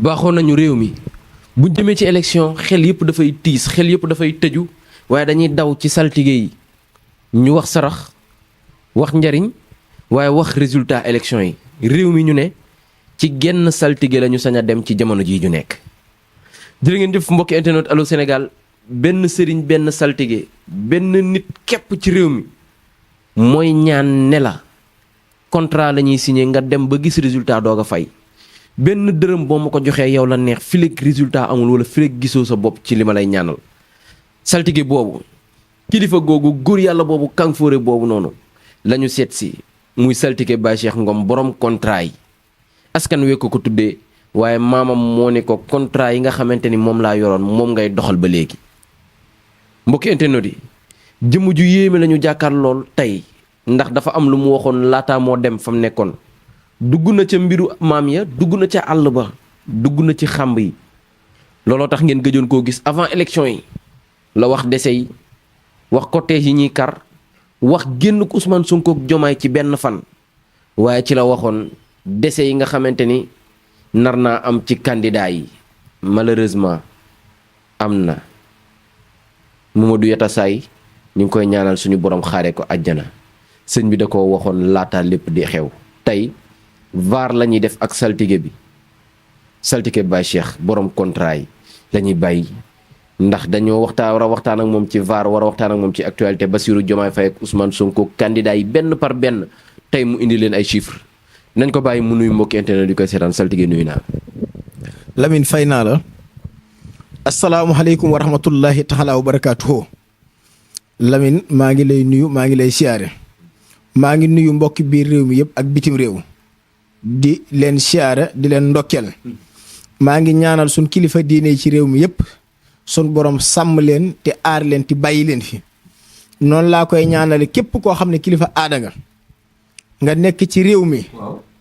baaxoon nañu réew mi buñ demee ci élection xel yëpp dafay tiis xel yëpp dafay tëju waaye dañuy daw ci saltige yi ñu wax sarax wax njariñ waaye wax résultat élection yi réew mi ñu ne ci genn saltige lañu sañ a dem ci jamono jii ñu nekk. jërë ngeen jëf mbokki internet Allô Sénégal benn sëriñ benn saltige benn nit képp ci réew mi mooy ñaan ne la contrat la ñuy signé nga dem ba gis résultat doog a fay. benn dërëm boo ma ko joxee yow la neex fileeg résultat amul wala fileeg gisoo sa bopp ci li ma lay ñaanal saltige boobu kilifa googu góor yàlla boobu kanfoore boobu noonu la ñu seet si muy saltige Baye Cheikh Ngom borom contrat yi askan wee ko tuddee waaye maamam moo ne ko contrat yi nga xamante ni moom laa yoroon moom ngay doxal ba léegi. mbokki internet yi jëmm ju yéeme la ñu jàkkaar lool tey ndax dafa am lu mu waxoon laataa moo dem fa mu nekkoon. dugg na ca mbiru maam ya dugg na ca àll ba dugg na ci xàmb yi looloo tax ngeen gëjoon koo gis avant élection yi la wax dese yi wax cortège yi ñuy kar wax génn ko Ousmane Sonko ak Jomaay ci benn fan waaye ci la waxoon dese yi nga xamante ni nar naa am ci candidat yi malheureusement am na Mamadou Yatassay ñu ngi koy ñaanal suñu borom xaare ko àjjana sëñ bi da ko waxoon laata lépp di xew tey VAR la ñuy def ak saltige bi saltige Baye Cheikh borom contrat yi la ñuy bàyyi ndax dañoo war a waxtaan ak moom ci VAR war a waxtaan ak moom ci actualité Bassirou Diomaye Faye ak Ousmane Sonko candidat yi benn par benn tey mu indi leen ay chiffres nañ ko bàyyi mu nuyu mbokki internet di koy seetaan saltige nuyu naa la. Lamine fay naa la. asalaamualeykum wa rahmatullahi taala wa barakaatuhu. Lamine maa ngi lay nuyu maa ngi lay siyaare. maa ngi nuyu mbokki biir réew mi yëpp ak bitim réew. di leen siyaare di leen ndokkeel maa ngi ñaanal sun kilifa diine ci réew mi yëpp sun borom sàmm leen te aar leen te bàyyi leen fi noonu laa koy ñaanale képp koo xam ne kilifa aada nga nekk ci réew mi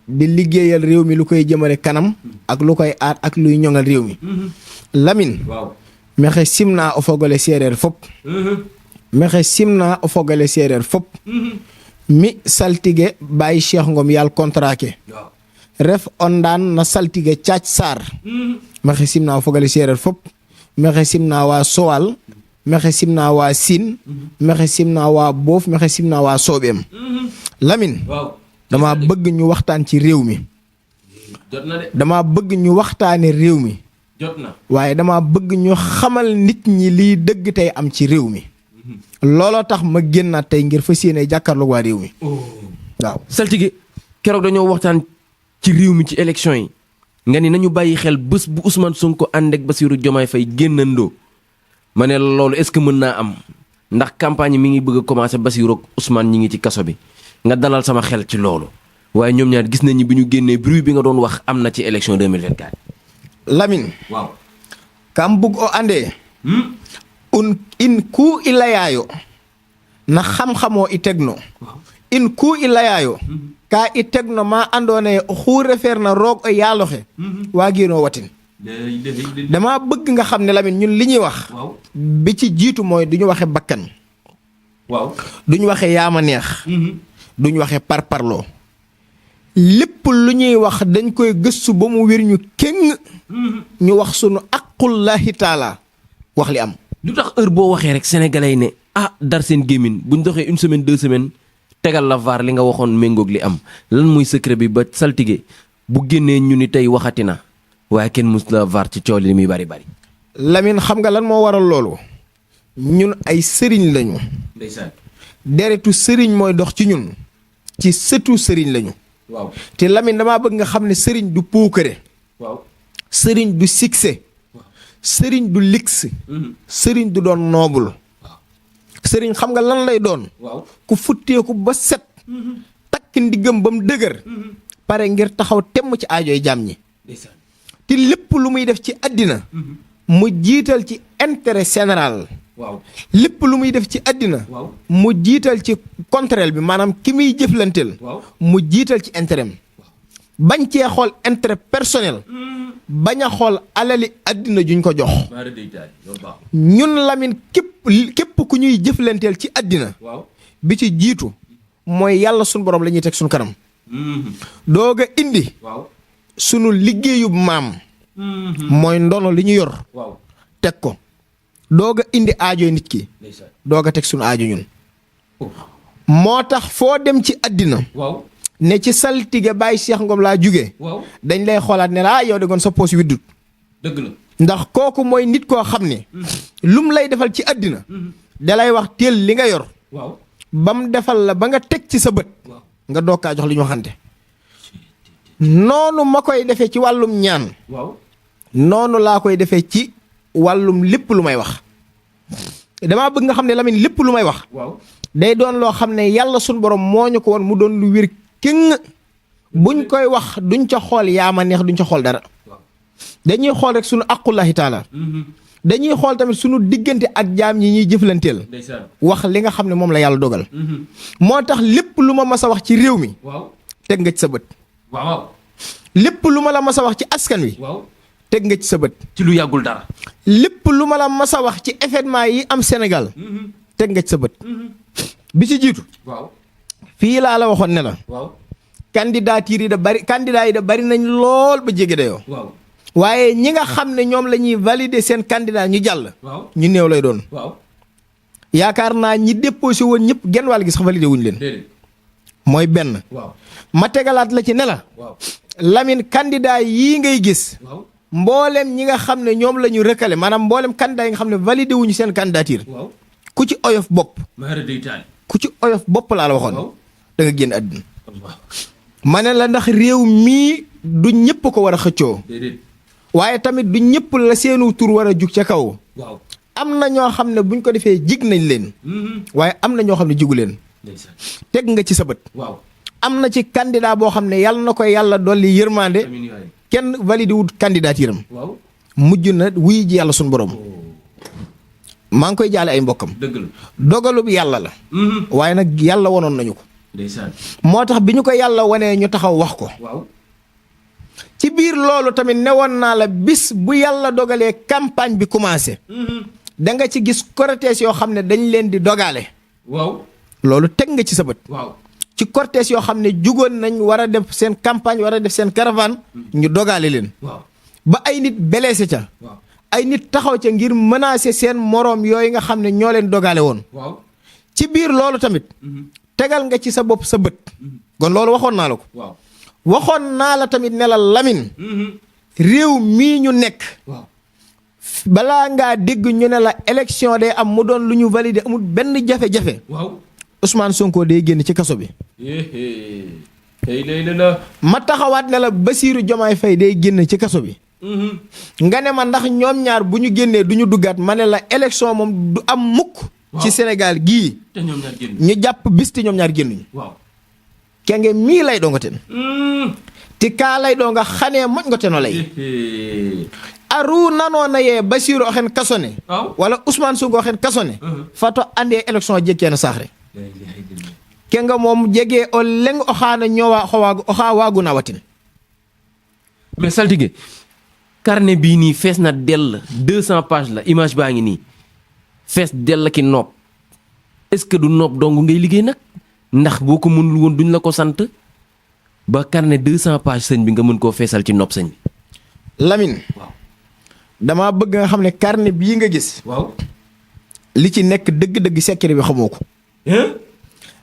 di liggéeyal réew mi lu koy jëmale kanam ak lu koy aar ak luy ñoŋal réew mi Lamine mexe simnaa o fogole séeréer fop mexe simnaa o fogole séeréer fop mi saltige Baye Cheikh Ngom yàlla contrat ke ref ondaan na saltige Caac Sarr mexe simna o fogale séeréer fop mexe simna waa Sowal mexe simna waa Siin mexe simna waa Boof mexe simna waa Soobeem Lamine dama bëgg ñu waxtaan ci réew mi dama bëgg ñu waxtaane réew mi waaye dama bëgg ñu xamal nit ñi liy dëgg tey am ci réew mi looloo tax ma génnaat tey ngir fas yéene jàkkaarloog waa réew mi waaw saltige keroog dañoo waxtaan ci réew mi ci élection yi nga ni nañu bàyyi xel bés bu Ousmane Sonko ànd ak Bassirou Diomaye Faye génnandoo ma ne loolu est-ce que mën naa am ndax campagne mi ngi bëgg a commencé Bassirou ak Ousmane ñi ngi ci kaso bi nga dalal sama xel ci loolu waaye ñoom ñaar gis nañu bi ñu génnee bruit bi nga doon wax am na ci élection 2024. Lamine waaw kam bugg o andee in ku i layaayo na xam-xamoo i tegno in ku i layaayo ka i tegno ma andoona yee oxu refeerna roog o yaaloxe waagiinoo watin dama bëgg nga xam ne Lamine ñun li ñuy wax bi ci jiitu mooy duñu waxe bakkan duñu waxe yaama neex duñu waxe parparloo lépp lu ñuy wax dañ koy gëstu ba mu wér ñu kéng ñu wax sunu aqullahi taala wax li am lu tax heure boo waxee rek sénégalais yi ne dar seen gémmiñ buñ doxee une semaine 2 semaines tegal la VAR li nga waxoon méngoog li am lan mooy secret bi ba saltige bu génnee ñu ni tey waxati na waaye kenn mus la VAR ci coow li muy bari bari. Lamine xam nga lan moo waral loolu ñun ay sëriñ lañu. ndeysaan deretu sëriñ mooy dox ci ñun ci sëtu sëriñ lañu. waaw te Lamine damaa bëgg nga xam ne sëriñ du puukare. waaw sëriñ du succès. sëriñ du lix. sëriñ du doon noobul. sëriñ xam nga lan lay doon. ku futteeku ba set. takk ndiggam ba mu dëgër. pare ngir taxaw temm ci aajooy jaam ñi. te lépp lu muy def ci àddina. mu jiital ci intérêt général. lépp lu muy def ci àddina. mu jiital ci contraire bi maanaam ki muy jëflanteel. mu jiital ci intérêt bañ cee xool intérêt personnel. bañ a xool alali àddina juñ ko jox. ñun Lamine képp ku ñuy jëflanteel ci àddina. bi ci jiitu mooy yàlla sunu borom la ñuy teg sunu kanam. doog a indi. sunu liggéeyub maam. mooy ndono li ñu yor waaw teg ko doog a indi aajo nit ki doog a teg suñu aajo ñun moo tax foo dem ci àddina waaw ne ci saltige Baye Cheikh Ngom laa jugee waaw dañ lay xoolaat ne la yow de goon sa poos widdut dëgg la ndax kooku mooy nit koo xam ne lum lay defal ci àddina dalay wax teel li nga yor waaw ba mu defal la ba nga teg ci sa bët waaw nga doog kaa jox li ñu waxante noonu ma koy defee ci wàllum ñaan waaw noonu laa koy defee ci wàllum lépp lu may wax damaa bëgg nga xam ne Lamine lépp lu may wax waaw day doon loo xam ne yàlla suñ borom moo ñu ko woon mu doon lu wér kéng buñ koy wax duñ ca xool yaa ma neex duñ ca xool dara dañuy xool rek sunu aqullahi taala dañuy xool tamit sunu diggante ak jaam ñi ñuy jëflanteel wax li nga xam ne moom la yàlla dogal moo tax lépp lu ma mas a wax ci réew mi waaw teg nga ci sa bët waaw lépp lu ma la mas a wax ci askan wi waaw teg nga ci sa bët ci lu yàggul dara lépp lu ma la mas a wax ci événement yi am Sénégal teg nga ci sa bët bi ci jiitu waaw fii laa la waxoon ne la waaw candidature yi da bari candidat yi da bari nañ lool ba jéggi dayoo waaw waaye ñi nga xam ne ñoom la ñuy valider seen candidat ñu jàll waaw ñu néew lay doon waaw yaakaar naa ñi déposé woon ñëpp genn wàll gi sax validé wuñu leen déedéet mooy benn waaw ma tegalaat la ci ne la waaw Lamine candidat yii ngay gis waaw mboolem ñi nga xam ne ñoom la ñu recalé maanaam mboolem candidat yi nga xam ne validé wuñu seen candidature waaw ku ci oyof bopp maara day taal ku ci oyof bopp laa la waxoon waaw da nga génn àdduna ma ne la ndax réew mii du ñëpp ko war a xëccoo déedéet waaye tamit du ñëpp la seenu tur war a jug ca kaw waaw am na ñoo xam ne buñ ko defee jig nañ leen waaye am na ñoo xam ne jigu leen ndeysaan teg nga ci sa bët waaw am na ci candidat boo xam ne yàlla na koy yàlla dolli yërmande amiin yaay kenn validé wut candidature am waaw mujj na wuy ji yàlla suñu borom maa ngi koy jaale ay mbokkam dëgg la dogalub yàlla la waaye nag yàlla wonoon nañu ko ndeysaan moo tax bi ñu ko yàlla wanee ñu taxaw wax ko waaw ci biir loolu tamit newoon naa la bis bu yàlla dogalee campagne bi commencé da nga ci gis cortège yoo xam ne dañ leen di dogale waaw loolu teg nga ci sa bët waaw ci cortège yoo xam ne jugoon nañ war a def seen campagne war a def seen caravane ñu dogale leen waaw ba ay nit blessé ca waaw ay nit taxaw ca ngir menacer seen moroom yooyu nga xam ne ñoo leen dogale woon waaw ci biir loolu tamit tegal nga ci sa bopp sa bët kon loolu waxoon naa la ko waaw waxoon naa la tamit ne la Lamine réew mii ñu nekk waaw balaa ngaa dégg ñu ne la élection day am mu doon lu ñu valider amul benn jafe-jafe waaw Ousmane Sonko day génn ci kaso bi tey lay la ma taxawaat ne la Bassirou Diomaye Faye day génn ci kaso bi nga ne ma ndax ñoom ñaar bu ñu génnee du ñu duggaat ma ne la élection moom du am mukk ci Sénégal gii te ñoom ñaar génn ñu jàpp bis te ñoom ñaar génnuñu waaw kenge mii lay doo nga ten ti kaa lay doo nga xanee moñ nga teno lay aru nanoona yee Bassirou oxen kasone waaw wala Ousmane Sonko oxen kasone fato andee élection jekkeen saaxre kenga moom jegee o leng oxaana ñoowa oxa waagu na watin mais saltige carnet bii nii fees na dell 200 pages la image baa ngi nii fees dell ki nopp est-ce que du nopp dong ngay liggéey nag ndax boo ko mënul woon duñ la ko sant ba carnet 200 pages sëñ bi nga mën koo feesal ci nopp sëñ bi Lamine waaw dama bëgg nga xam ne carnet bii nga gis waaw li ci nekk dëgg-dëgg secret bi xamoo ko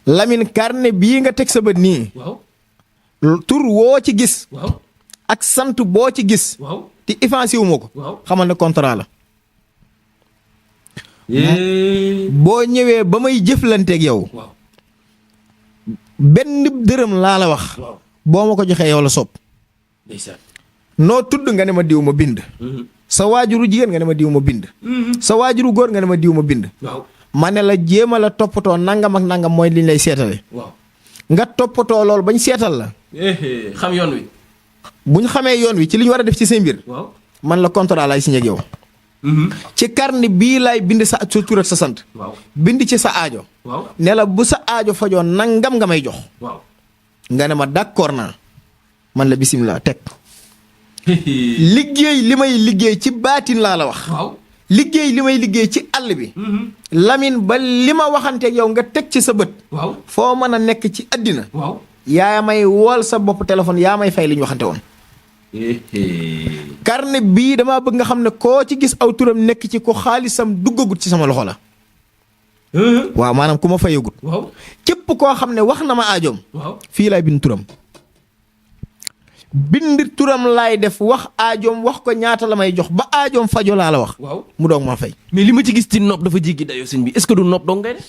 Lamine carnet bii nga teg sa bët nii waaw tur woo ci gis waaw ak sant boo ci gis waaw te effacé wu ma ko waaw xamal ne contrat la boo ñëwee ba may jëflanteeg yow waaw benn dërëm laa la wax waaw boo ma ko joxee yow la sopp ndeysaan noo tudd nga ne ma diw ma bind sa waajuru jigéen nga ne ma diw ma bind sa waajuru góor nga ne ma diw ma bind waaw ma ne la jéema la toppatoo nangam ak nangam mooy liñ lay seetale waaw nga toppatoo loolu bañ seetal la xam yoon wi buñ xamee yoon wi ci li ñu war a def ci seen mbir waaw man la contrat laay signé ak yow ci carnet bii laay bind sa tur ak sa sant waaw bind ci sa aajo waaw ne la bu sa aajo fajoon nangam nga may jox waaw nga ne ma d'accord naa man la bisimilah teg liggéey li may liggéey ci baatin laa la wax waaw liggéey li may liggéey ci àll bi Lamine ba li ma waxanteeg yow nga teg ci sa bët waaw foo mën a nekk ci àddina waaw yaa may wool sa bopp téléphone yaa may fay li ñu waxante woon carnet bii damaa bëgg nga xam ne koo ci gis aw turam nekk ci ko xaalisam duggagut ci sama loxo la. waaw maanaam ku ma fayagut. waaw képp koo xam ne wax na ma aajoom. waaw fii laay bind turam. bind turam laay def wax aajoom wax ko ñaata la may jox ba aajoom fajo laa la wax. waaw mu doog maa fay. mais li ma ci gis ci nopp dafa jéggi dayoo sëñ bi est-ce que du nopp dong ngay def.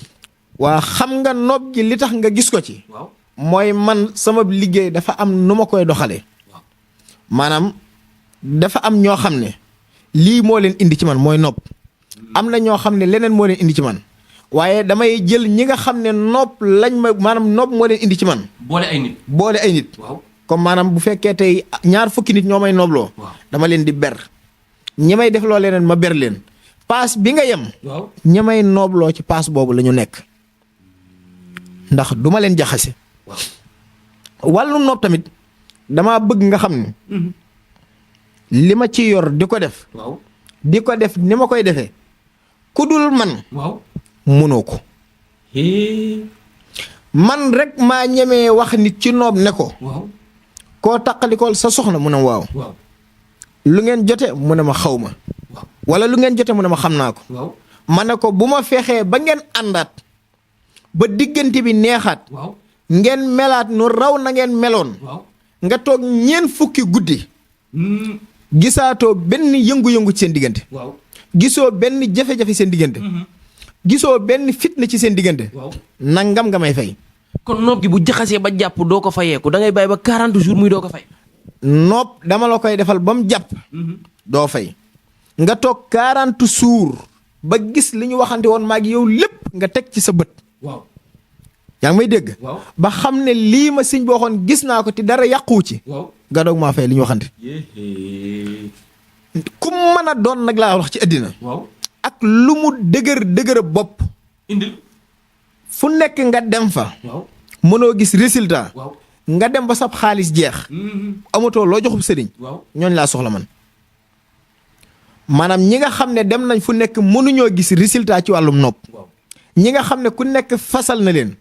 waa xam nga nopp gi li tax nga gis ko ci. waaw mooy man sama liggéey dafa am nu ma koy doxalee. maanaam dafa am ñoo xam ne lii moo leen indi ci man mooy nopp. am na ñoo xam ne leneen moo leen indi ci man. waaye damay jël ñi nga xam ne nopp lañ ma maanaam nopp moo leen indi ci man. boole ay nit. boole ay nit. waaw comme maanaam bu fekkee tey ñaar fukki nit ñoo may noobloo. waaw dama leen di ber. ñi may def loo leneen ma ber leen. paas bi nga yem. waaw ñi may noobloo ci paas boobu la ñu nekk. ndax du ma leen jaxase. waaw wàllu nopp tamit damaa bëgg nga xam ne. li ma ci yor di ko def. waaw di ko def ni ma koy defee. ku dul man. waaw mënoo ko. man rek maa ñemee wax nit ci noob ne ko. waaw koo taqalikool sa soxna mu ne waaw. waaw lu ngeen jote mu ne ma xaw ma. waaw wala lu ngeen jote mu ne ma xam naa ko. waaw ma ne ko bu ma fexee ba ngeen àndaat. ba diggante bi neexaat. waaw ngeen melaat nu raw na ngeen meloon. waaw nga toog ñeent fukki guddi. gisaatoo benn yëngu-yëngu ci seen diggante. waaw gisoo benn jafe-jafe seen diggante. gisoo benn fitna ci seen diggante. waaw nangam nga may fay. kon nopp gi bu jaxasee ba jàpp doo ko fayeeku da ngay bàyyi ba 40 jours muy doo ko fay. nopp dama la koy defal ba mu jàpp. doo fay. nga toog 40 jours ba gis li ñu waxante woon maag yow lépp nga teg ci sa bët. waaw yaa ngi may dégg. waaw ba xam ne lii ma sëñ bi waxoon gis naa ko te dara yàquwu ci. waaw nga doog maa fay li ñu waxante. ku mën a doon nag laa wax ci àddina. waaw ak lu mu dëgër bopp. indil. fu nekk nga dem fa. waaw mënoo gis résultat. waaw nga dem ba sab xaalis jeex. amatoo loo joxub sëriñ. waaw ñooñ laa soxla man. maanaam ñi nga xam ne dem nañ fu nekk mënuñoo gis résultat ci wàllum nopp. waaw ñi nga xam ne ku nekk fasal na leen.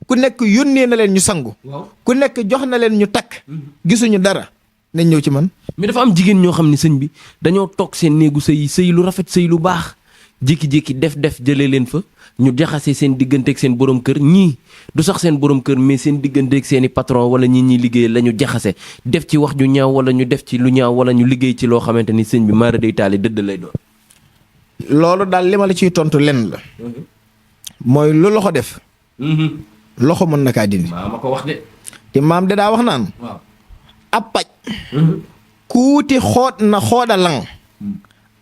ku nekk yónnee na leen ñu sangu. waaw ku nekk jox na leen ñu takk. gisuñu dara nañ ñëw ci man. mais dafa am jigéen ñoo xam ne sëñ bi dañoo toog seen néegu sëy sëy lu rafet sëy lu baax jékki-jékki def jëlee leen fa ñu jaxase seen digganteeg seen borom kër ñii du sax seen borom kër mais seen digganteeg seen i patron wala ñi ñuy liggéey la ñu jaxase def ci wax ju ñaaw wala ñu def ci lu ñaaw wala ñu liggéey ci loo xamante ni sëñ bi maara day taali dëdd lay doon. loolu daal li ma la ciy tontu lenn la. mooy lu loxo def. loxo mën na kaa dindi. maa ma ko wax de. te maam de daa wax naan. waaw ab paj. kuuti xoot na xooda lang.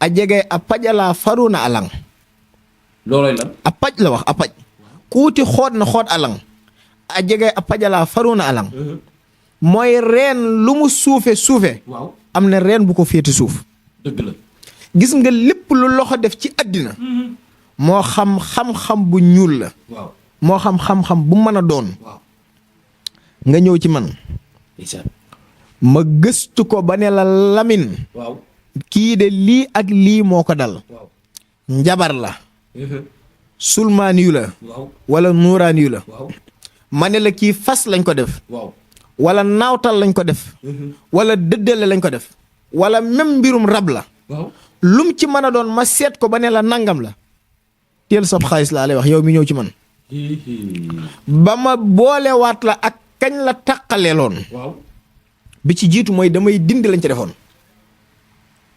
a jege a pajalaa faru na alang. loolooy lan. a paj la wax a paj. kuuti xoot na xoot alang. a jege a pajalaa faru na alang. mooy reen lu mu suufe. waaw am na reen bu ko féete suuf. dëgg la. gis nga lépp lu loxo def ci àddina. moo xam bu ñuul la. waaw moo xam bu mën a doon. waaw nga ñëw ci man. ma gëstu ko ba ne la Lamine. waaw kii de lii ak lii moo ko dal. waaw njabar la. sulmaan yu la. waaw wala nuuraan yu la. waaw ma ne la kii fas lañ ko def. waaw wala naawtal lañ ko def. wala dëddale lañ ko def. wala même mbirum rab la. waaw lum ci mën a doon ma seet ko ba ne la nangam la. teel sab xaalis laa lay wax yow mi ñëw ci man. ba ma boolewaat la ak kañ la taqaleeloon. waaw bi ci jiitu mooy damay dindi lañ ci defoon.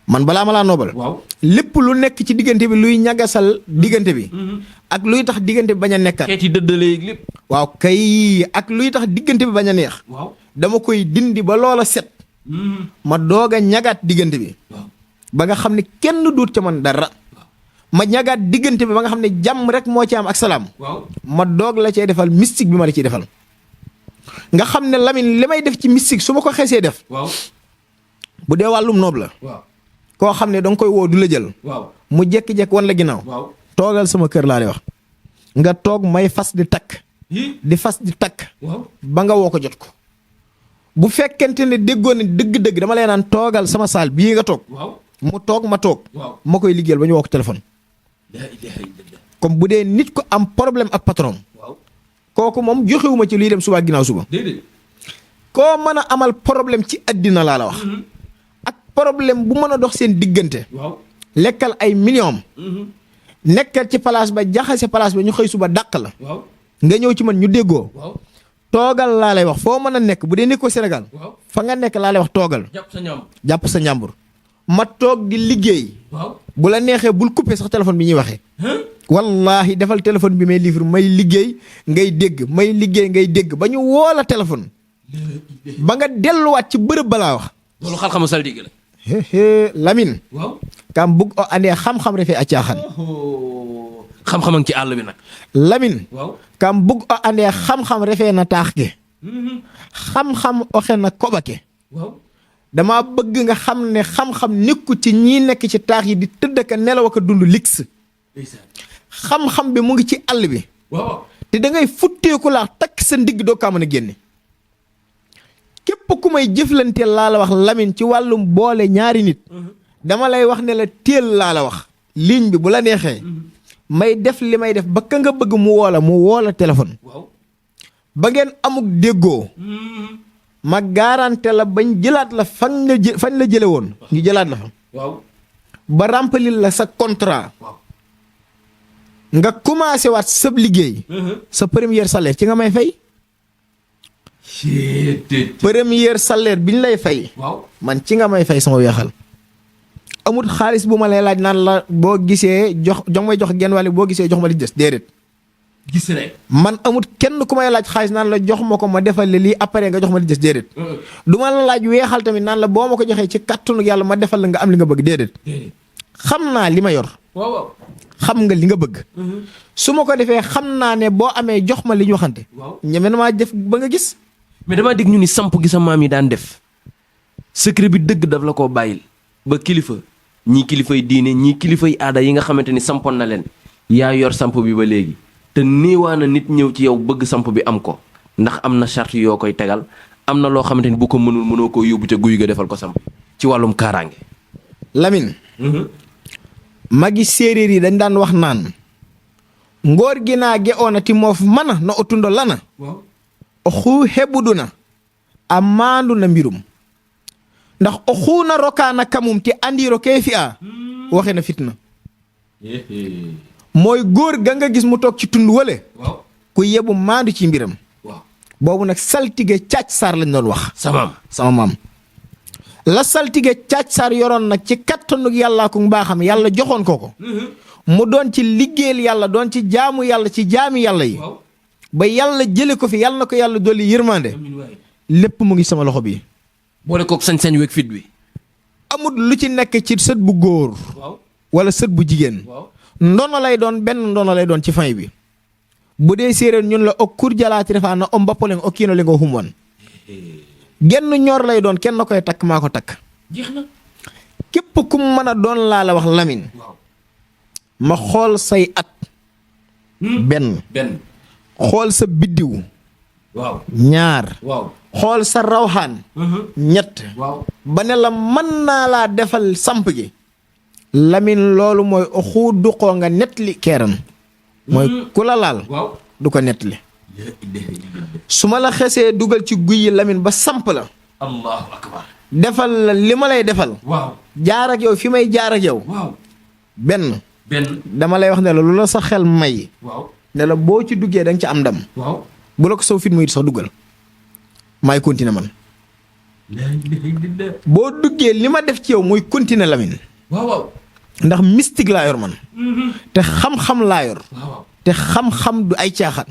man balaa ma laa noobal. waaw lépp lu nekk ci diggante bi luy ñagasal diggante bi. ak luy tax diggante bi bañ a nekkat. xeeti dëddale lépp. waaw kay ak luy tax diggante bi bañ a neex. waaw dama koy dindi ba loola set. ma doog a ñagaat diggante bi. waaw ba nga xam ne kenn duut ca man dara. ma ñagaat diggante bi ba nga xam ne jàmm rek moo ci am ak salaam. waaw ma doog la cay defal mystique bi ma la ciy defal. nga xam ne Lamine li may def ci mystique su ma ko xesee def. waaw bu dee wàllum noob la. waaw koo xam ne danga koy woo du la jël. waaw mu jékki-jékki wan la ginnaaw. waaw toogal sama kër laa lay wax. nga toog may fas di takk. di fas di takk. waaw ba nga woo ko jot ko. bu fekkente ne déggoon ne dëgg-dëgg dama lay naan toogal sama saal bii nga toog. waaw mu toog ma toog. waaw ma koy liggéeyal ba ñu woo ko téléphone. comme bu dee nit ko am problème ak patron. waaw kooku moom joxewuma ci luy dem suba ak ginnaaw suba. déedéet. koo mën a amal problème ci àddina laa la wax. problème bu mën a dox seen diggante. waaw lekkal ay millions. nekkal ci place ba jaxase place ba ñu xëy suba dàq la. waaw nga ñëw ci man ñu déggoo. waaw toogal laa lay wax foo mën a nekk bu dee nekkoo Sénégal. waaw fa nga nekk laa lay wax toogal. jàpp sa njàmbur. ma toog di liggéey. waaw bu la neexee bul couper sax téléphone bi ñuy waxee. wallahi defal téléphone bi may livre may liggéey ngay dégg may liggéey ngay dégg ba ñu woo la téléphone. ba nga delluwaat ci bërëb balaa wax. loolu xam-xamu saltige la. Lamine. waaw. kam bugg o andee xam-xam refee a caaxaan. xam-xam a ngi ci àll bi nag. Lamine. waaw. kam bugg o andee xam-xam refee na taax ge. xam-xam oxe na koba ke. waaw. dama bëgg nga xam ne xam-xam nekku ci ñii nekk ci taax yi di tëdd ka nelaw ak dund lix. xam-xam bi mu ngi ci àll bi. waaw. te da ngay futteeku laa takk sa ndigg doo kaa mën a génne. képp ku may jëflante laa la wax Lamine ci wàllum boole ñaari nit. dama lay wax ne la teel laa la wax. ligne bi bu la neexee. may def li may def ba ka nga bëgg mu woo la téléphone. waaw. ba ngeen amuk déggoo. ma garanté la bañ jëlaat la fañ la jële woon. ñu jëlaat la fa. waaw. ba remplir la sa contrat. waaw. nga commencé waat sab liggéey. sa premier salaire ci nga may fay. premier salaire bi ñu lay fay. waaw. man ci nga may fay sama weexal. amut xaalis bu ma lay laaj naan la boo gisee jox may jox genn wàll boo gisee jox ma li des déedéet. gis rek. man amut kenn ku may laaj xaalis naan la jox ma ko ma defal la lii après nga jox ma li des déedéet. du ma la laaj weexal tamit naan la boo ma ko joxee ci kàttanu yàlla ma defal la nga am li nga bëgg déedéet. xam naa li ma yor. waaw. xam nga li nga bëgg. su ma ko defee xam naa ne boo amee jox ma li ñu waxante. waaw. ñeme na maa def ba nga gis. mais damaa dégg ñu ni samp gi sa maam yi daan def secret bi dëgg daf la koo bàyyil ba kilifa ñii kilifay diine ñii kilifay aada yi nga xamante ni sampoon na leen yaa yor samp bi ba léegi te néewaana nit ñëw ci yow bëgg samp bi am ko ndax am na charte yoo koy tegal am na loo xamante ni bu ko mënoo koo yóbbu ca guy ga defal ko samp ci wàllum kaaraange. Lamine. magi séeréer yi dañ daan wax naan ngoor gi naa ge oona ti moof mana na o tundo lana. waaw. oxu heɓudu na a maandu na mbirum ndax oxu na rokaana kamum te andiro kee fi'a waxe na fitna mooy góor ga nga gis mu toog ci tund wale waaw. ku yebu maandu ci mbiram. waaw. boobu nag saltige caac saar lañ doon wax. sama maam la saltige caac saar yoroon nag ci kattanug yàllaa ku mbaaxam yàlla joxoon ko mu doon ci liggéeyal yàlla doon ci jaamu yàlla ci jaami yàlla yi. ba yàlla jële ko fi yàlla na ko yàlla dolli yërmande. lépp mu ngi sama loxo bi. boole kook sañ-sañ weeg fit bi. amut lu ci nekk ci sët bu góor. waaw. wala sët bu jigéen. waaw. ndono lay doon benn ndono lay doon ci fay bi. bu dee séeréer ñun la o kur jalaati refa na o mbappolen o kiino le nga humwan genn ñor lay doon kenn koy takk maa ko takk. jeex na. képp ku mën a doon laa la wax Lamine. waaw. ma xool say at. benn. xool sa biddiw. waaw. ñaar. waaw. xool sa rawxaan. ñett. waaw. ba ne la mën naa laa defal samp gi. Lamine loolu mooy oxu duqoo nga nettali keeran. mooy ku la laal. waaw. du ko nettali. su ma la xesee dugal ci guy yi Lamine ba samp la. allahu akbar. defal la li ma lay defal. waaw. jaar ak yow fi may jaar ak yow. waaw. benn. dama lay wax ne la lu la sa xel may. waaw. ne la boo ci duggee da nga ci am ndam. waaw. bu la ko saw fit muy sax duggal. maay continuer man. boo duggee li ma def ci yow muy continuer Lamine. waaw. ndax mystique laa yor man. te xam-xam laa yor. waaw. te xam-xam du ay caaxaan.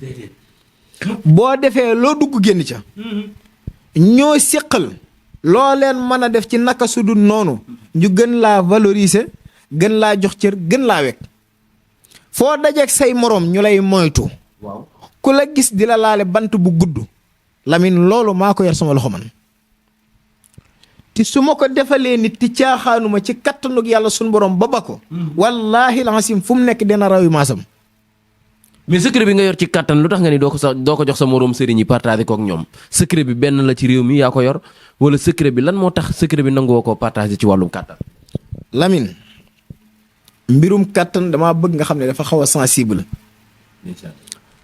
boo defee loo dugg génn ca. ñoo séqal. loo leen mën a def ci naka su dul noonu. ñu gën laa valoriser. gën laa jox cër gën laa wekk. foo dajeek say moroom ñu lay moytu. waaw. ku la gis di la laale bant bu gudd. Lamine loolu maa ko yor sama loxo man. te su ma ko defalee nit ti caaxaanuma ci kattanug yàlla sunu borom ba ba ko. wallaahi lancim fu mu nekk dina raw yu maasam. mais secret bi nga yor ci kattan lu tax nga ni doo ko jox sa moroom sëriñ yi partagé ko ak ñoom secret bi benn la ci réew mi yaa ko yor wala secret bi lan moo tax secret bi nangoo koo partagé ci wàllum kattan. Lamine mbirum kattan damaa bëgg nga xam ne dafa xaw a sensible.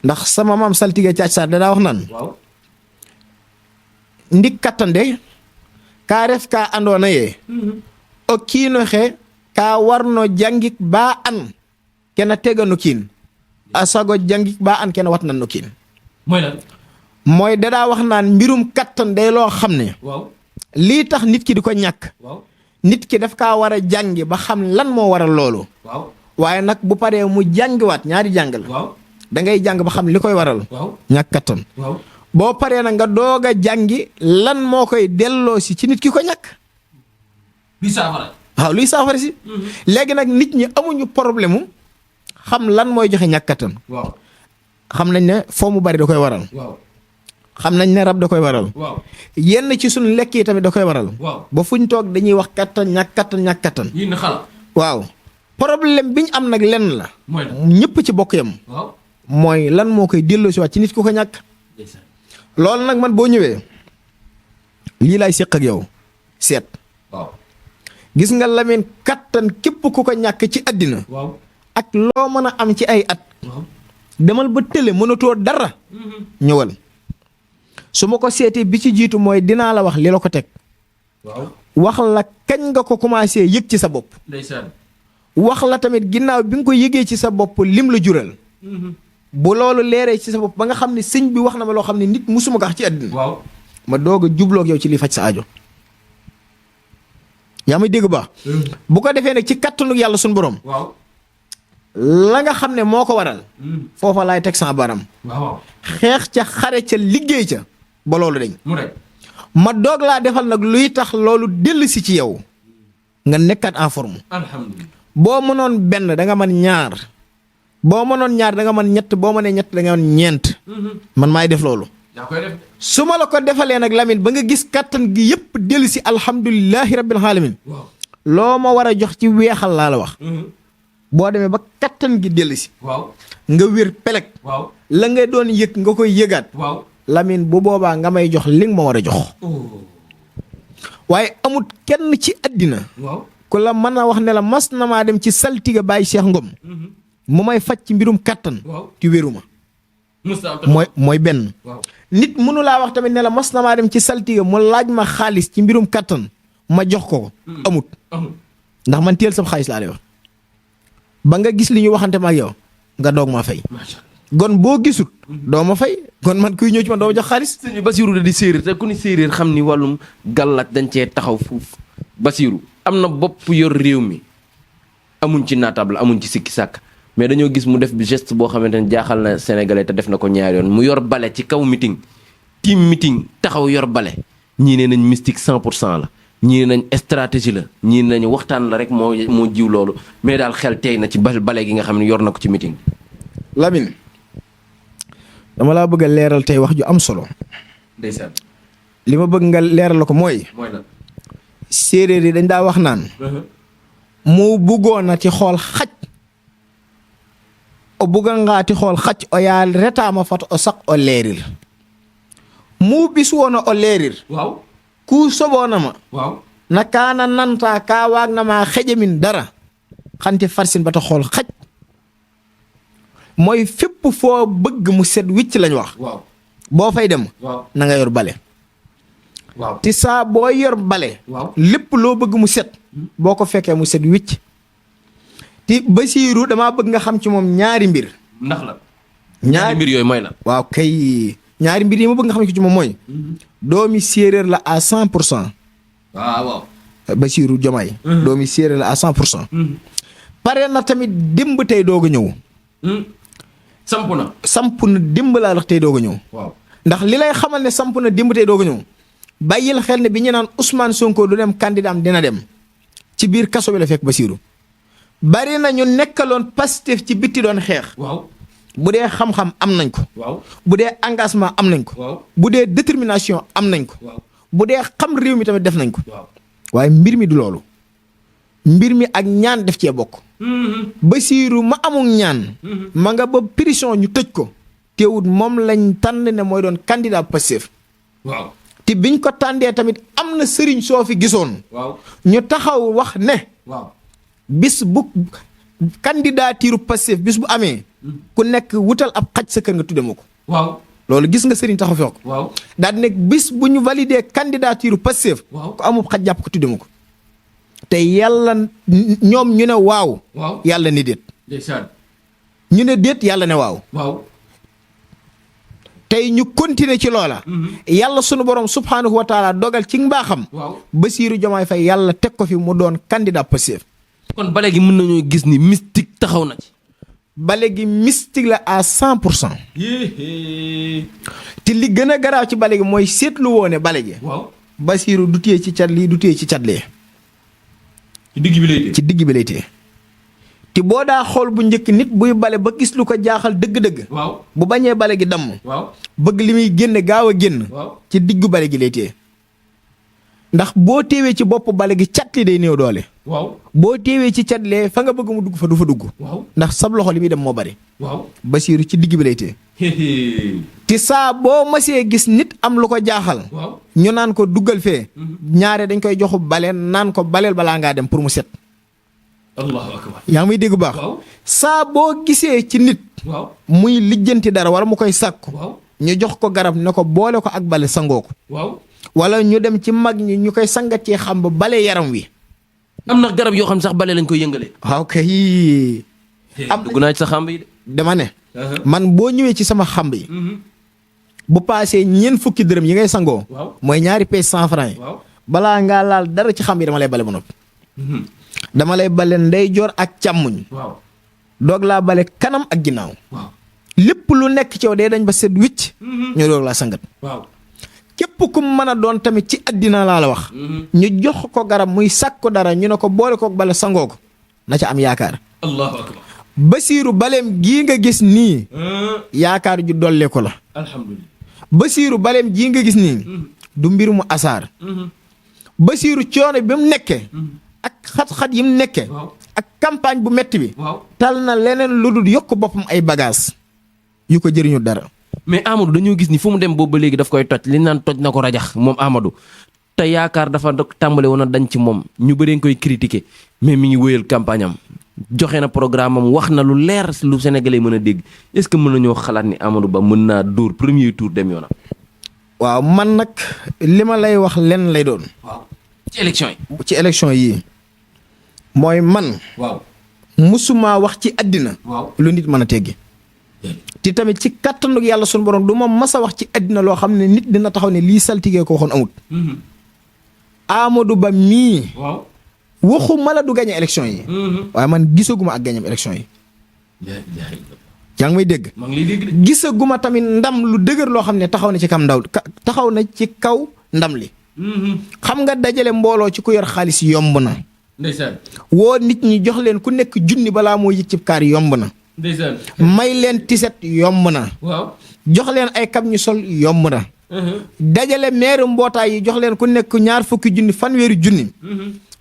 ndax sama maam saltige caac saar da daa wax naan. waaw. ndik kattan de kaa ref kaa andoona yee o kiino xe ka warno jangik ba an kena tega no kiin a sago jangik ba an kena watnan no kiin mooy lan mooy dadaa wax naan mbirum kattan day loo xam ne waaw lii tax nit ki di ko ñàkk waaw nit ki daf kaa war a jàngi ba xam lan moo waral loolu waaw waaye nag bu paree mu jàngiwaat ñaari jàng la waaw da ngay jàng ba xam li koy waral waaw ñàkk kattan waaw boo paree nag nga doog a jàngi lan moo koy delloo si ci nit ki ko ñàkk bi saafara waaw luy saafara si léegi nag nit ñi amuñu problème mu xam lan mooy joxe ñàkk kattan waaw xam nañ ne foo mu bari da koy waral waaw xam nañ ne rab da koy waral waaw yenn ci suñu lekk yi tamit da koy waral waaw ba fuñ toog dañuy wax kattan ñàkk kattan ñàkk kattan yéen xala waaw problème bi ñu am nag lenn la mooy la ñëpp ci bokk yam waaw mooy lan moo koy delloo si waat ci nit ku ko ñàkk ndeysaan loolu nag man boo ñëwee lii laay séq ak yow seet waaw gis nga Lamine kattan képp ku ko ñàkk ci àddina waaw ak loo mën a am ci ay at waaw demal ba tële mënatoo dara ñëwal su ma ko seetee bi ci jiitu mooy dinaa la wax li la ko teg waaw wax la kañ nga ko commencé yëg ci sa bopp ndeysaan wax la tamit ginnaaw bi nga ko yëgee ci sa bopp lim la jural bu loolu leeree ci sa bopp ba nga xam ne sëñ bi wax na ma loo xam ne nit musuma ko wax ci àddina waaw ma doog a jubloog yow ci li faj sa aajo yaa may dégg ba bu ko defee nag ci kattanu yàlla suñu borom waaw la nga xam ne moo ko waral foofa laay teg sama baram waaw xeex ca xare ca liggéey ca ba loolu dañ mu rek ma doog laa defal nag luy tax loolu dellu si ci yow nga nekkaat en forme alhamdulilah boo mënoon benn da nga mën ñaar boo mënoon ñaar da nga mën ñett boo mënee ñett da nga mën ñeent man maay def loolu yaa koy def su ma la ko defalee nag Lamine ba nga gis kattan gi yëpp dellu si alhamdulilahi rabbil alamin waaw loo ma war a jox ci weexal laa la wax boo demee ba kattan gi dellu si waaw nga wér peleg waaw la nga doon yëg nga koy yëgaat waaw Lamine bu boobaa nga may jox li nga ma war a jox waaye amut kenn ci àddina waaw ku la mën a wax ne la mas na maa dem ci saltiga Baye Cheikh Ngom mu may faj ci mbirum kattan waaw ci wéruma mooy benn waaw nit mënu laa wax tamit ne la mas na maa dem ci saltiga mu laaj ma xaalis ci mbirum kattan ma jox ko amut ndax man teel sab xaalis laa lay wax ba nga gis li ñu waxante ma ak yow nga doog maa fay gon boo gisut doo ma fay kon man kuy ñëw ci man doo ma jox xaalis sëñ Basiru da di séeréer te ku ni séeréer xam ni wàllum gàllaaj dañ cee taxaw fuuf Basiru am na bopp yor réew mi amuñ ci naatable amuñ ci sikki sàkk mais dañoo gis mu def bi geste boo xamante ne jaaxal na sénégalais te def na ko ñaari yoon mu yor bale ci kaw meeting team meeting taxaw yor bale ñii ne nañ mystique 100% la ñii ne nañ stratégie la ñii ne nañ waxtaan la rek moo jiw loolu mais daal xel tey na ci bale gi nga xam ne yor na ko ci meeting. Lamine dama laa bëgg a leeral tey wax ju am solo ndeysaan li ma bëgg nga leeral la ko mooy la séeréer yi dañ daa wax naan mu buggoon a ti xool xaj o bugga ngaati xool xaj o yaa retaama fat o sak o leerir mu bis woona o leerir waaw ku soboona ma waaw na kaana nanta kaa waag na maa xeje min dara xanti farsin ba ta xool xaj mooy fépp foo bëgg mu set wicc lañ wax waaw boo fay dem waaw na nga yor bale waaw ti saa boo yor bale waaw lépp loo bëgg mu set boo ko fekkee mu set wicc ti Basiiru damaa bëgg nga xam ci moom ñaari mbir ndax la ñaari mbir yooyu mooy la waaw kay ñaari mbir yi ma bëgg nga xam ci moom mooy doomi séeréer la à 100% waaw Basiiru Jomaay doomi séeréer la à 100% pare na tamit démb tey doog a ñëw samp na démb laa wax tey doog a ñëw waaw ndax li lay xamal ne samp na démb tey doog a ñëw bàyyil xel ne bi ñu naan Ousmane Sonko du dem candidat am dina dem ci biir kaso bi la fekk Basiiru bari na ñu nekkaloon Pastef ci bitti doon xeex waaw bu dee xam-xam am nañ ko waaw bu dee engagement am nañ ko waaw bu dee détermination am nañ ko waaw bu dee xam réew mi tamit def nañ ko waaw waaye mbir mi du loolu mbir mi ak ñaan def cee bokk Basiiru ma amul ñaan ma nga ba prison ñu tëj ko teewut moom lañ tànn ne mooy doon candidat Pastef waaw te biñ ko tàndee tamit am na sëriñ soo fi gisoon waaw ñu taxaw wax ne waaw bis bu candidature Pastef bis bu amee ku nekk wutal ab xaj sa kër nga tudde ma ko waaw loolu gis nga sëriñ taxaw fi wax ko waaw daal di nekk bis bu ñu validé candidature Pastef waaw ku amub xaj jàpp ko tudde ma ko te yàlla ñoom ñu ne waaw. waaw yàlla ne déet. ndeysaan. ñu ne déet yàlla ne waaw. waaw. tey ñu continuer ci loola. yàlla sunu borom subhaanahu wa taala dogal ci mbaaxam. waaw Bassirou Diomaye Faye yàlla teg ko fi mu doon candidat Pastef. kon bale gi mën nañoo gis ni mystique taxaw na ci. bale gi mystique la à 100%. te li gën a garaaw ci bale gi mooy seetlu woo ne bale gi. waaw Bassirou du téye ci cat lii du téye ci cat lee. ci digg bi lay téye. ci digg bi lay téye. te boo daa xool bu njëkk nit buy bale ba gis lu ko jaaxal dëgg-dëgg. waaw bu bañee bale gi damm. waaw bëgg li muy génne gaaw a génn. waaw ci diggu bale gi lay téye. ndax boo téewee ci bopp bale gi cat li day néew doole. waaw boo téewee ci cat lee fa nga bëgg mu dugg fa du fa dugg. waaw ndax sab loxo li muy dem moo bari. waaw. Bassirou ci digg bi lay téye. te saa boo masee gis nit am lu ko jaaxal. waaw ñu naan ko duggal fee. ñaare dañ koy joxu bale naan ko baleel balaa ngaa dem pour mu set. allahu akbar. yaa ngi may dégg bu baax. waaw saa boo gisee ci nit. waaw muy lijjanti dara wala mu koy sàkku. waaw ñu jox ko garab ne ko boole ko ak bale sangoo ko. waaw. wala ñu dem ci mag ñi ñu koy sangatee xam ba bale yaram wi. am na garab yoo xam sax bale lañ koy yëngalee. waaw kay. am dugg naa ci sa xàmb yi de. dama ne. man boo ñëwee ci sama xamb yi. bu paasee ñeent fukki dërëm yi ngay sangoo. waaw mooy ñaari pièces 100 francs yi. waaw balaa ngaa laal dara ci xamb yi dama lay bale ba noppi. dama lay bale ndeyjoor ak càmmuñ. waaw doog laa bale kanam ak ginnaaw. waaw lépp lu nekk ci yow day dañ ba set wicc. ñu doog laa sangat. waaw. képp ku mën a doon tamit ci àddina laa la wax. ñu jox ko garab muy sàkku dara ñu ne ko boole kook bale sangoo ko na ca am yaakaar. allahu akbar. Bassirou baleem gii nga gis nii. yaakaar ju dollee ko la. alhamdulilah. Bassirou baleem gii nga gis nii. du mbir mu asaar. Bassirou coono bi mu nekkee. ak xat-xat yi mu nekkee. waaw ak campagne bu metti bi. waaw. tal na leneen lu dul yokk boppam ay bagages. yu ko jëriñu dara. mais Amadou dañoo gis ni fu mu dem boobu ba léegi daf koy toj li naan toj na ko rajax moom Amadou te yaakaar dafa tàmbale woon a dañ ci moom ñu bëree nga koy critiquer mais mi ngi wéyal campagne am joxe na programme am wax na lu leer lu Sénégalais mën a dégg est-ce que mën nañoo xalaat ni Amadou Ba mën naa dóor premier tour dem yoonam. waaw man nag li ma lay wax lenn lay doon. waaw ci élection yi. ci élection yii mooy man. waaw musuma wax ci àddina. waaw lu nit mën a teggi. te tamit ci kattanug yàlla sunu borom du ma mas a wax ci àddina loo xam ne nit dina taxaw ne lii saltigee ko waxoon amut. Amadou Ba mii. waaw. waxuma la du gagné élection yi. waaye man gisaguma ak gagné élection yi. yaa ngi may dégg. maa ngi lay dégg de. gisaguma tamit ndam lu dëgër loo xam ne taxaw na ci kam ndaw taxaw na ci kaw ndam li. xam nga dajale mbooloo ci ku yor xaalis yomb na. ndeysaan. woo nit ñi jox leen ku nekk junni balaa moo yëg ci kaar yomb na. ndeysaan. may leen tiset yomb na. waaw. jox leen ay kab ñu sol yomb na. dajale meeru mbootaay yi jox leen ku nekk ñaar fukki junni fanweeri junni.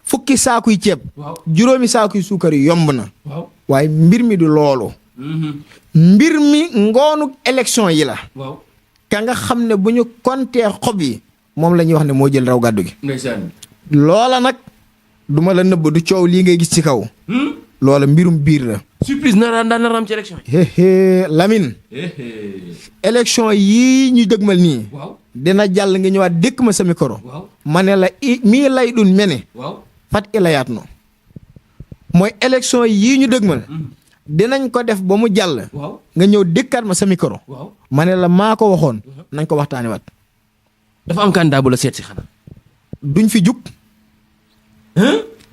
fukki saakuy ceeb. waaw. juróomi saakuy suukar yomb na. waaw. waaye mbir mi du loolu. mbir mi ngoonu élection yi la. waaw. ka nga xam ne bu ñu kontee xob yi moom la ñuy wax ne moo jël raw gàddu gi. ndeysaan. loola nag duma la nëbb du coow lii ngay gis ci kaw. loola mbirum biir la. surprise na ram ci élection yi. Lamine. élection yii ñu dëgmal nii. waaw. dina jàll nga ñëwaat dékk ma sa micro. waaw. ma ne la mii lay dun mene. waaw. fat ilayaat no mooy élection yii ñu dëgmal. dinañ ko def ba mu jàll. waaw. nga ñëw dékkaat ma sa micro. waaw. ma ne la maa ko waxoon. nañ ko waxtaanee waat. dafa am candidat bu la seet si xanaa. duñ fi jug.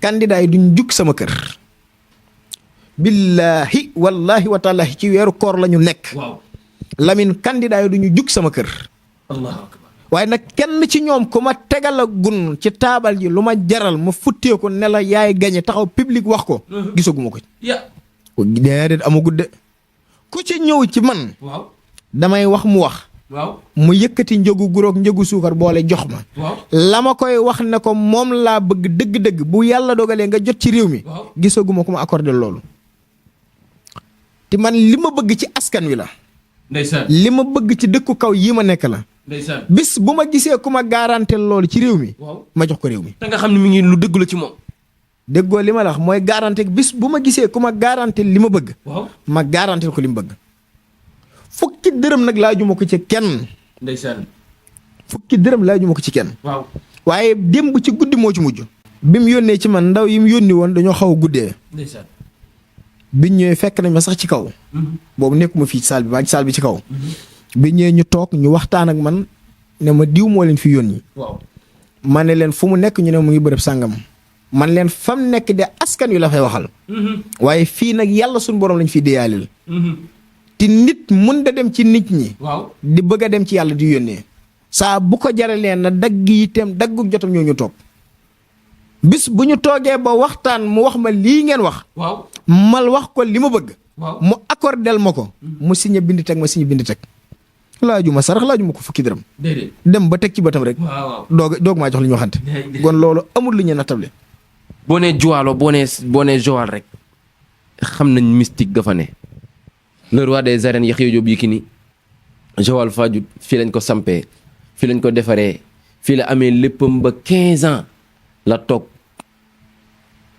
candidat yi duñ jug sama kër. billahi wallahi wa taalahi ci weeru koor la ñu nekk. waaw. Lamine candidat yi duñu jug sama kër. allahu akbar. waaye nag kenn ci ñoom ku ma tegal a gun ci taabal ji lu ma jaral ma futtee ko ne la yaay gañe taxaw public wax ko. gisaguma ko. ya. déedéet amagut de. ku ci ñëw ci man. waaw. damay wax mu wax. waaw. mu yëkkati njëgu guroog njëgu suukar boole jox ma. waaw. la ma koy wax ne ko moom laa bëgg dëgg-dëgg bu yàlla dogalee nga jot ci réew mi. waaw. gisaguma ku ma accordé loolu. te man li ma bëgg ci askan wi la. ndeysaan. li ma bëgg ci dëkku kaw yii ma nekk la. ndeysaan. bis bu ma gisee ku ma garantel loolu ci réew mi. waaw. ma jox ko réew mi. te nga xam ne mi ngi lu dëgg la ci moom. déggoo li ma la wax mooy garanté bis bu ma gisee ku ma garantel li ma bëgg. waaw. ma garantel ko li mu bëgg. fukki dërëm nag laajuma ko ci kenn. ndeysaan. fukki dërëm laajuma ko ci kenn. waaw. waaye démb ci guddi moo ci mujj. bi mu yónnee ci man ndaw yi mu yónni woon dañoo xaw a guddee. ndeysaan. biñ ñëwee fekk nañ ma sax ci kaw. boobu nekkuma fii ci saal bi maa ci saal bi ci kaw. biñ ñëwee ñu toog ñu waxtaan ak man ne ma diw moo leen fi yónni. waaw. ma ne leen fu mu nekk ñu ne mu ngi bërëb sàngam. man leen fam nekk de askan wi la fay waxal. waaye fii nag yàlla suñu borom lañ fiy déyaalil. te nit mun da dem ci nit ñi. waaw. di bëgg a dem ci yàlla di yónnee. saa bu ko jaralee na dagg itam daggu jotam ñoo ñu toog. bis bu ñu toogee ba waxtaan mu wax ma lii ngeen wax. waaw. mal wax ko li ma bëgg. waaw. mu accordel ma ko. mu signé bind teg ma signé bind teg. laajuma sarax laajuma ko fukki dërëm. déedéet. dem ba teg ci bëtam rek. waaw. doog maa jox li ñu waxante. kon loolu amul lu ñu nattable. boo nee Joalo boo nee Joal rek xam nañ mystique ga fa ne. le roi des arènes Yaxya Jóob Yékini Joal Fadiouth fii lañ ko sampee fii lañ ko defaree fii la amee léppam ba 15 ans la toog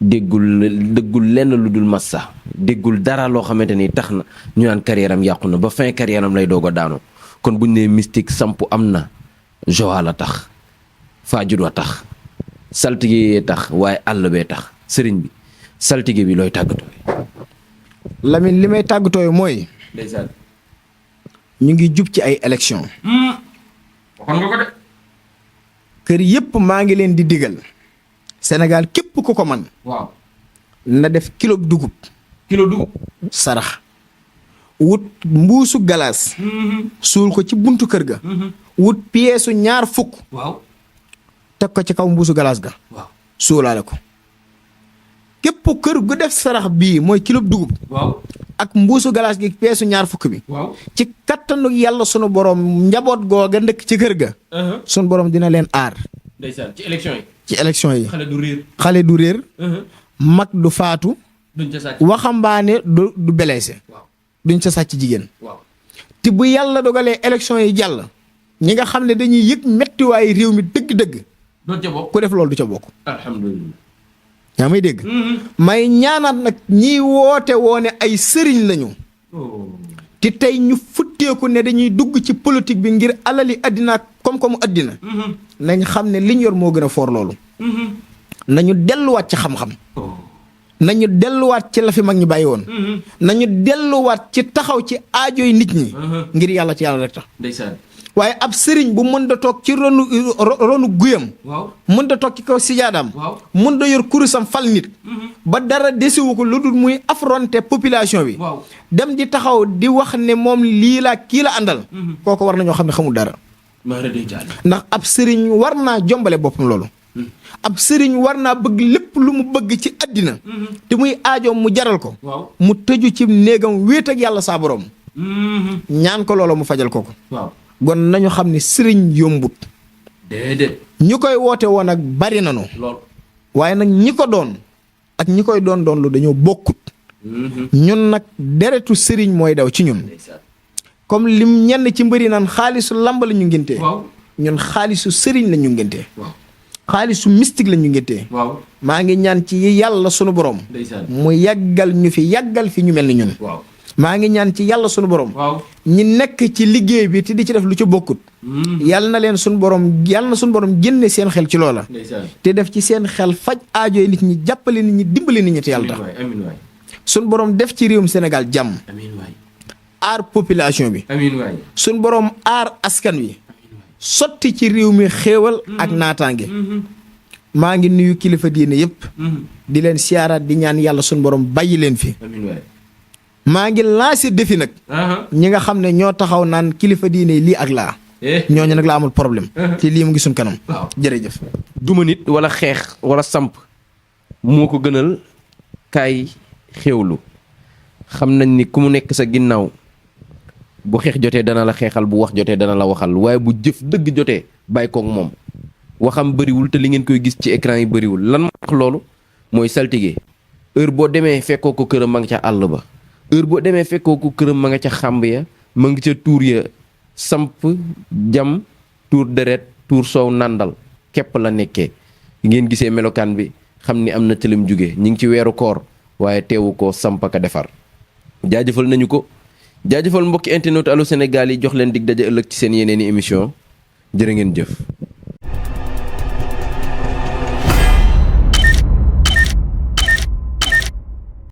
déggul lenn lu dul massa déggul dara loo xamante ni tax na ñu naan carrière am yàqu na ba fin carrière am lay doog a daanu kon buñ nee mystique samp am na Joal a tax Fadiouth a tax saltige yee tax waaye àll bee tax sëriñ bi saltige bi looy tàggatoo. Lamine li may tàggatoo mooy. ndeysaan. ñu ngi jub ci ay élection waxoon nga ko de. kër yépp maa ngi leen di digal. Sénégal képp ku ko man waaw. na def kilo dugub. kilo dugub. sarax. wut mbuusu galaas. suul ko ci buntu kër ga. wut piyeesu ñaar fukk. waaw. teg ko ci kaw mbuusu galaas ga. waaw. suulaale ko. képp kër gu def sarax bii mooy kilo dugub. waaw. ak mbuusu galaas gi piyeesu ñaar fukk bi. waaw. ci kattanu yàlla sunu borom njaboot googa ndëkk ci kër ga. sunu borom dina leen aar. ndeysaan ci élection yi. ci élection yi. xale du réer. xale du réer. mag du faatu. duñ ca sàcc. waxambaane du blessé. waaw. duñ ca sàcc jigéen. waaw. te bu yàlla dogalee élection yi jàll. ñi nga xam ne dañuy yëg mettiwaayu réew mi dëgg-dëgg. doon ca bokk. ku def loolu du ca bokk. alhamdulilah. yaa may dégg. may ñaanaat nag ñiy woote woone ay sëriñ lañu. te tey ñu futteeku ne dañuy dugg ci politique bi ngir alali àddina ak koom-koomu àddina. nañ xam ne liñ yor moo gën a foor loolu. nañu delluwaat ci xam-xam. nañu delluwaat ci la fi mag ñi bàyyi woon. nañu delluwaat ci taxaw ci aajoy nit ñi. ngir yàlla ci yàlla rek tax. ndeysaan. waaye ab sëriñ bu mën da toog ci ronu guyam. waaw. mën da toog ci kaw sijaadaam. waaw. mën da yor kurusam fal nit. ba dara desewu ko lu dul muy affronter population bi. waaw. dem di taxaw di wax ne moom lii la kii la àndal. kooku war nañoo xam ne xamul dara. ndax ab sëriñ war naa jombale boppam loolu. ab sëriñ war naa bëgg lépp lu mu bëgg ci àddina. te muy aajoom mu jaral ko. waaw. mu tëju ci néegam wéet ak yàlla saa borom. ñaan ko loolu mu fajal ko ko. waaw. gon nañu xam ne sëriñ yombut. déedéet. ñu koy woote woon ak bari nanu lool. waaye nag ñi ko doon ak ñi koy doon lu dañoo bokkut. ñun nag deretu sëriñ mooy daw ci ñun. comme lim ñenn ci mbëri naan xaalisu lamb la ñu ngéntee. waaw. ñun xaalisu sëriñ la ñu ngéntee. waaw. xaalisu mystique la ñu ngéntee. waaw. maa ngi ñaan ci yàlla sunu borom. ndeysaan. mu yàggal ñu fi yàggal fi ñu mel ni ñun. waaw. maa ngi ñaan ci yàlla sunu borom. waaw. ñi nekk ci liggéey bi te di ci def lu ci bokkut. yàlla na leen sunu borom yàlla na sunu borom génne seen xel ci loola. ndeysaan. te def ci seen xel faj aajoy nit ñi jàppale nit ñi dimbali nit ñi te yàlla tax. amiin waay. sunu borom def ci réewum Sénégal jàmm. amiin waay. aar population bi. amiin waay. sunu borom aar askan wi. sotti ci réew mi xéewal ak naataange. maa ngi nuyu kilifa diine yépp di leen siyaaraat di ñaan yàlla sunu borom bàyyi leen fi. amiin waay. maa ngi lancé défi nag. ñi nga xam ne ñoo taxaw naan kilifa diine lii ak laa. ñooñu nag la amul problème. te lii mu ngi suñ kanam. waaw. jërëjëf. duma nit wala xeex wala samp moo ko gënal kaay xéewlu xam nañ ni ku mu nekk sa ginnaaw bu xeex jotee dana la xeexal bu wax jotee dana la waxal waaye bu jëf dëgg jotee bàyyi koog moom waxam bëriwul te li ngeen koy gis ci écran yi bëriwul lan moo wax loolu mooy saltige heure boo demee fekkoo ko këram ma nga ca àll ba heure boo demee fekkoo ko këram ma nga ca xàmb ya ma nga ca tuur ya samp jam tuur deret tuur soow nàndal képp la nekkee ngeen gisee melokaan bi xam ni am na tëlim jóge ñi ngi ci weeru koor waaye teewu ko sampaka defar jaajëfal nañu ko jaajëfal mbokki internet Allô Sénégal yi jox leen dig daje ëllëg ci seen yeneeni émission jërë ngeen jëf